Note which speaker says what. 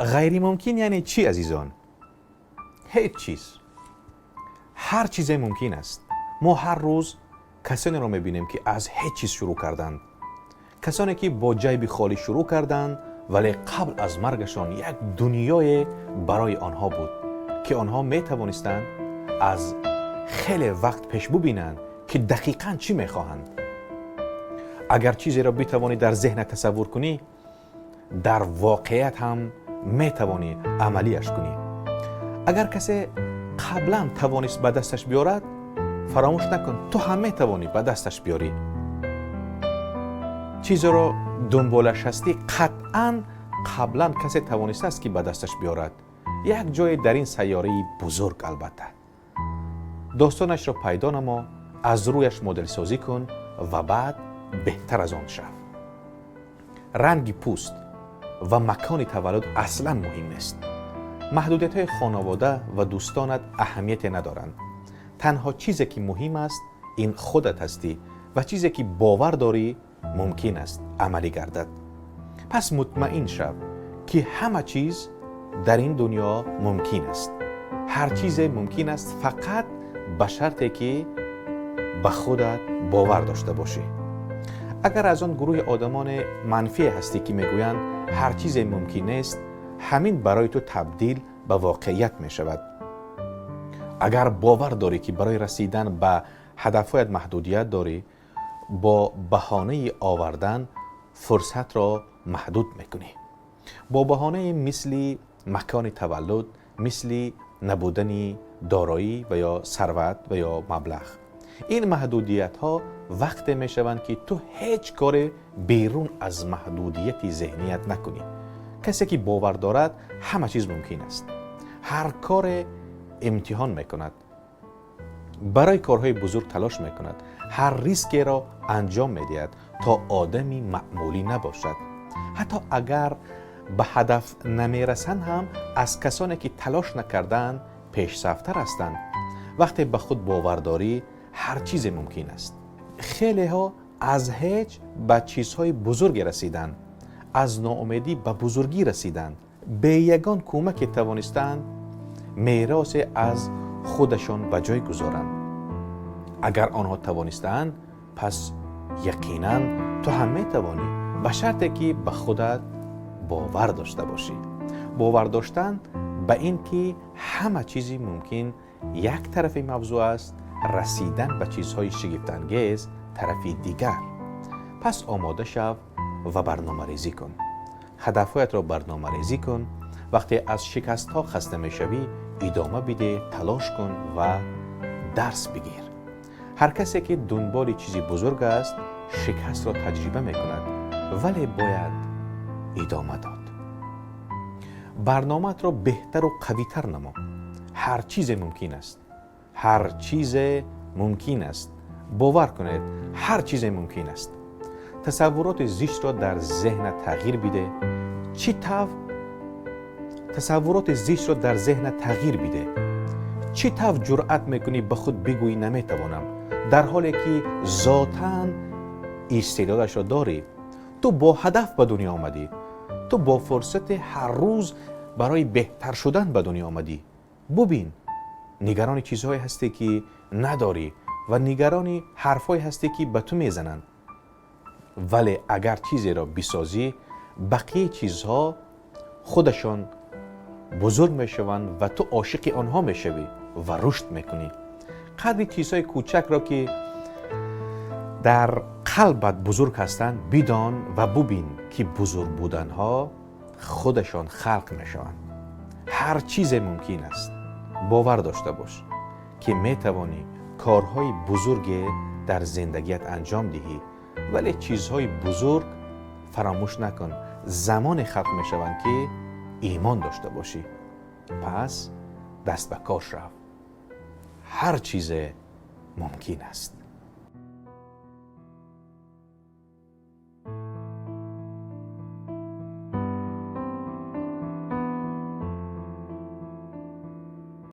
Speaker 1: Ғайримумкин яъне чӣ, азизон? Ҳеҷ чиз. Ҳар чизе мумкин аст. Мо ҳар рӯз касонеро мебинем, ки аз ҳеҷ чиз шурӯъ карданд, касоне ки бо ҷайби холӣ шурӯъ карданд, вале қабл аз маргашон як дунёе барои онҳо буд, ки онҳо метавонистанд аз хеле вақт пеш бубинанд, ки дақиқан чӣ мехоҳанд. Агар чизеро битавонӣ дар зеҳнат тасаввур кунӣ, дар воқеият ҳам метавонӣ амалиаш кунӣ. Агар касе қаблан тавонист ба дасташ биёрад, фаромӯш накун, ту ҳам метавонӣ ба дасташ биёрӣ. Чизеро дунболаш ҳастӣ, қатъан қаблан касе тавонистааст, ки ба дасташ биёрад, як ҷое дар ин сайёраи бузург. Албатта, достонашро пайдо намо, аз рӯяш моделсозӣ кун ва баъд беҳтар аз он шав. Ранги пӯст ва макони таваллуд аслан муҳим нест. Маҳдудиятҳои хонавода ва дӯстонат аҳамияте надоранд. Танҳо чизе ки муҳим аст, ин худат ҳастӣ ва чизе ки бовар дорӣ, мумкин аст амалӣ гардад. Пас мутмаин шав, ки ҳама чиз дар ин дунё мумкин аст. Ҳар чизе мумкин аст, фақат ба шарте ки ба худат бовар дошта бошӣ. Агар аз он гурӯҳи одамони манфие ҳастӣ, ки мегӯянд, ҳар чизе мумкин нест, ҳамин барои ту табдил ба воқеият мешавад. Агар бовар дорӣ, ки барои расидан ба ҳадафҳоят маҳдудият дорӣ, бо баҳонаи овардан фурсатро маҳдуд мекунӣ, бо баҳонаи мисли макони таваллуд, мисли набудани дороӣ ва ё сарват ва ё маблағ. Ин маҳдудиятҳо вақте мешаванд, ки ту ҳеҷ коре берун аз маҳдудияти зеҳният накунӣ. Касе ки бовар дорад, ҳама чиз мумкин аст, ҳар коре имтиҳон мекунад, барои корҳои бузург талош мекунад, ҳар рискеро анҷом медиҳад, то одами маъмулӣ набошад. Ҳатто агар ба ҳадаф намерасанд ҳам, аз касоне ки талош накардаанд, пешсафтар ҳастанд. Вақте ба худ бовар дорӣ, ҳар чизе мумкин аст. Хелеҳо аз ҳеҷ ба чизҳои бузурге расиданд, аз ноумедӣ ба бузургӣ расиданд, бе ягон кӯмаке тавонистаанд меросе аз худашон ба ҷой гузоранд. Агар онҳо тавонистаанд, пас яқинан ту ҳам метавонӣ, ба шарте ки ба худат бовар дошта бошӣ. Бовар доштан ба ин ки ҳама чизи мумкин, як тарафи мавзӯъ аст, расидан ба чизҳои шигифтангез тарафи дигар. Пас омода шав ва барномарезӣ кун, ҳадафҳоятро барномарезӣ кун. Вақте аз шикастҳо хаста мешавӣ, идома бидеҳ, талош кун ва дарс бигир. Ҳар касе ки дунболи чизи бузург аст, шикастро таҷриба мекунад, вале бояд идома дод. Барномаатро беҳтару қавитар намо. Ҳар чизе мумкин аст, ҳар чизе мумкин аст. Бовар кунед, ҳар чизе мумкин аст. Тасаввуроти зиштро дар зеҳнат тағйир бидеҳ. Чӣ тавр тасаввуроти зиштро дар зеҳнат тағйир бидеҳ? Чӣ тавр ҷуръат мекунӣ ба худ бигӯӣ, наметавонам, дар ҳоле ки зотан истеъдодашро дорӣ? Ту бо ҳадаф ба дунё омадӣ. Ту бо фурсати ҳар рӯз барои беҳтар шудан ба дунё омадӣ. Бубин, нигарони чизҳое ҳастӣ, ки надорӣ, ва нигарони ҳарфҳое ҳастӣ, ки ба ту мезананд. Вале агар чизеро бисозӣ, бақияи чизҳо худашон бузург мешаванд ва ту ошиқи онҳо мешавӣ ва рушд мекунӣ. Қадри чизҳои кӯчакро, ки дар қалбат бузург ҳастанд, бидон ва бубин, ки бузург буданҳо худашон халқ мешаванд. Ҳар чизе мумкин аст. Бовар дошта бош, ки метавонӣ корҳои бузурге дар зиндагият анҷом диҳӣ. Вале чизҳои бузург, фаромӯш накун, замоне халқ мешаванд, ки имон дошта бошӣ. Пас даст ба кор шав. Ҳар чизе мумкин аст.